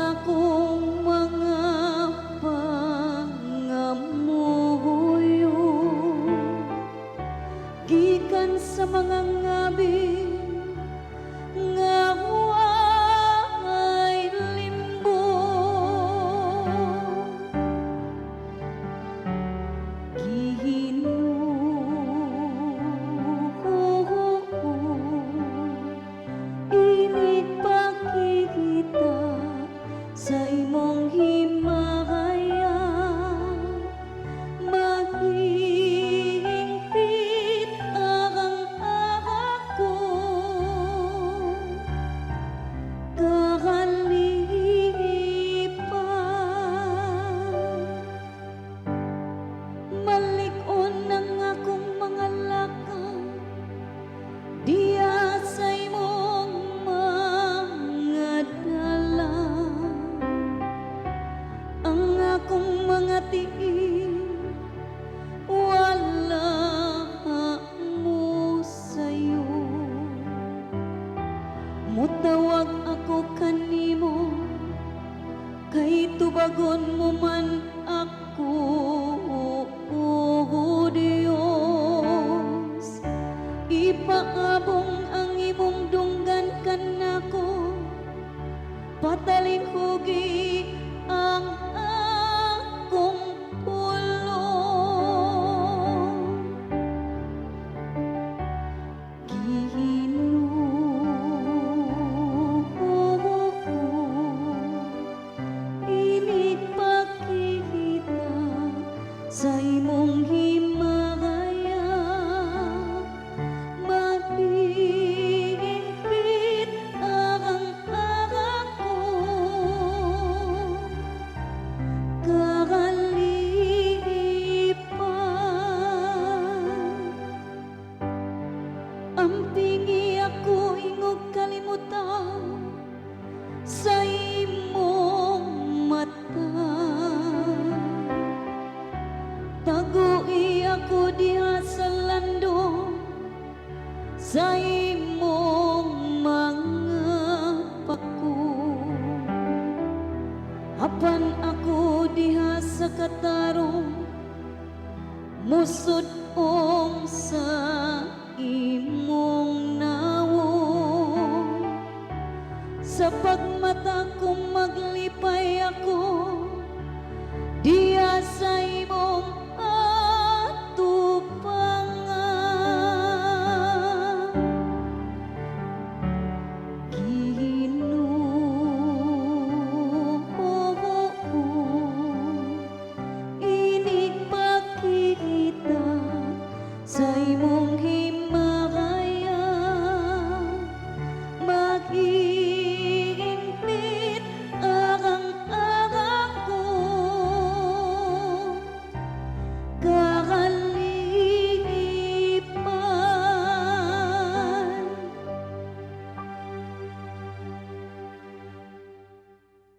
Akong mga pangamuyo gikan sa mga ngabi nga way limbong. Ginoo, inig pakita sa imong himaya, mahingpit ang akong kalipay. Malig-on ang akong mga lakang diha sa imong mga dalan. Ang akong mga tiil wala mosayo. Mutawag ako kanimo kay tubagon mo man ako, O Dios. Ipaabong ang imong dunggan kanako, patalinghugi ang akong pulong. Ginoo, inig pakita sa imong himaya, mahingpit ang akong kalipay. Ampingi ako ingog kalimutan sa imong mata. Tagui ako diha sa landong sa imong mga pako. Apan ako diha sa katarong, musud-ong sa imong nawong. Sa pagmata ko maglipay ako diha sa imong atubangan. Ginoo, inig pakita sa imong